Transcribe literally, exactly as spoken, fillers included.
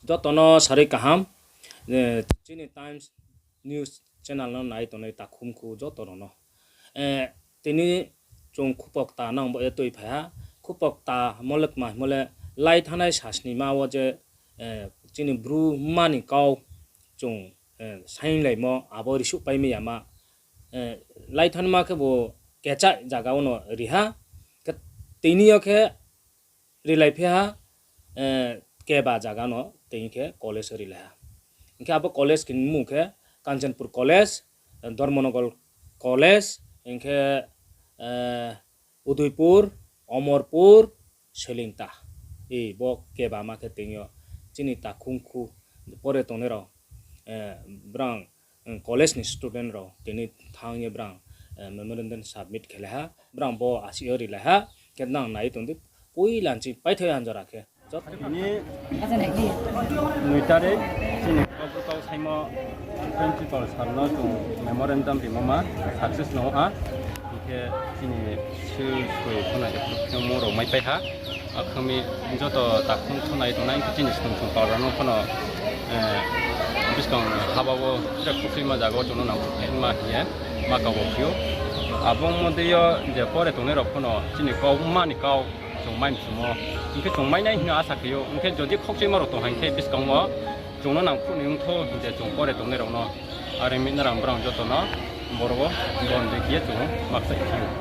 Joto no sarui kaham, chini Times News channel no nai tongnai takhumkhu joto rao no. Tini chung khupokta nang bo ye tuiphai ha, khupokta mo le kma himo le, lai thanngnai sasnima wo je chini Bru mma ni kau chung sainglaimo abo risuh paimai ya ma. Lai thanngnai ma khebu kechaih zaga wo no ri ha, khe tini yo khe rilaiphi ha, keba zaga no tini khe college wo rilai ha. Hing khe abo college ni mmung khe Kanchanpur College, Dharmanagar College, hing khe Udaipur, Amarpur, Sailengta. Bo keba ma khe tini yo chini takhumkhu pore tongnai rao, brang college ni student rao tini thanng ye brang memorandum submit khelai ha, brang bo asuh yo rilai ha, khe nang nai tong di, poila nching paithai hanjora khe. Noi tarik chini Kaubru kau saimo principal sir no chung memorandum rimo ma success no ha, hing khe chini sir soi khuna de khungmo rao maipai ha. Akhe mi joto takhum khunai tongnai hing khe chini sung sung pal rao no phono buskang haba wo tre khukhuima zaga wo chung no nang khukhuima hing ye ma kau wo phi ou. Abo ongmo dei yo je pore tongnai rao phono chini kau mma ni kau chung mai mchumo, hing khe chung mai nai hing no asa khe ou. Hing khe jodi khokchuima rao tong ha hing khe buskang wo chung no nang khruh ni ongthou hing je chung pore tongnai rao no. Are mi nrang brang joto no boro wo bon dei khe ye chung makchaih phi ou.